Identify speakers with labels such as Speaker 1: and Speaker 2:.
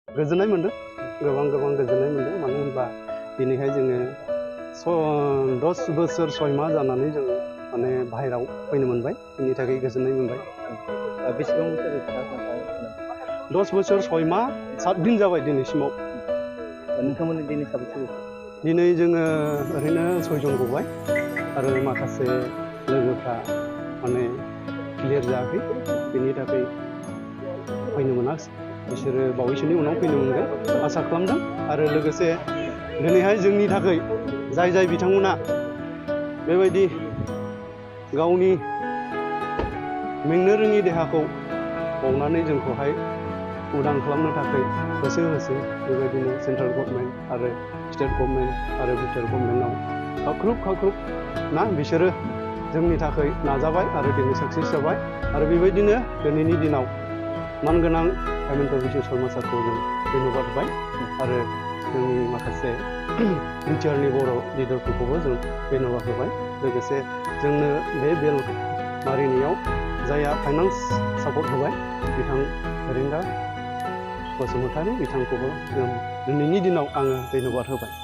Speaker 1: गोजोननाय मोनदों गोबां गोजोननाय मोनदों मानो होनबा दिनैहाय जोङो 10 बोसोर 6 माह जानानै जों माने बाहेराव फैनो मोनबाय बिनि थाखाय गोजोननाय मोनबाय
Speaker 2: बेसेबां बोसोर
Speaker 1: 10 बोसोर 6 माह 7 दिन जाबाय दिनैसिमाव
Speaker 2: नोंथांमोननि दिनै साबेसे
Speaker 1: दिनै जोङो ओरैनो 6 जन गबाय आरो माखासे लोगोफ्रा माने क्लियार जायाखै बिनि थाखाय फैनो मोनाखै बिसोरो बावैसोनि उनाव फैनो मोनगोन आसा खालामदों आरो लोगोसे दिनैहाय जोंनि थाखाय जाय बिथांमोना बेबायदि गावनि मेंनो रोङि देहाखौ बावनानै जोंखौहाय उदां खालामनो थाखाय होसो बेबायदिनो सेन्ट्रेल गभर्नमेन्ट आरो स्टेट गभर्नमेन्ट आरो बिटिआर गभर्नमेन्टआव खाख्रुब ना बिसोरो जोंनि थाखाय नाजाबाय आरो दिनै साक्सेस जाबाय आरो बेबायदिनो दिनैनि दिनाव मानगोनां हेमन्त बिश्व शर्मा सारखौ जों धन्यबाद होबाय आरो जोंनि माखासे बिटिआरनि बर' लिडारफोरखौबो जों धन्यबाद होबाय लोगोसे जोंनो बे बेल मारिनायाव जायहा फाइनान्स सापर्ट होबाय बिथां रेंगा बसुमतारी बिथांखौबो जों दिनैनि दिनाव आङो धन्यबाद होबाय।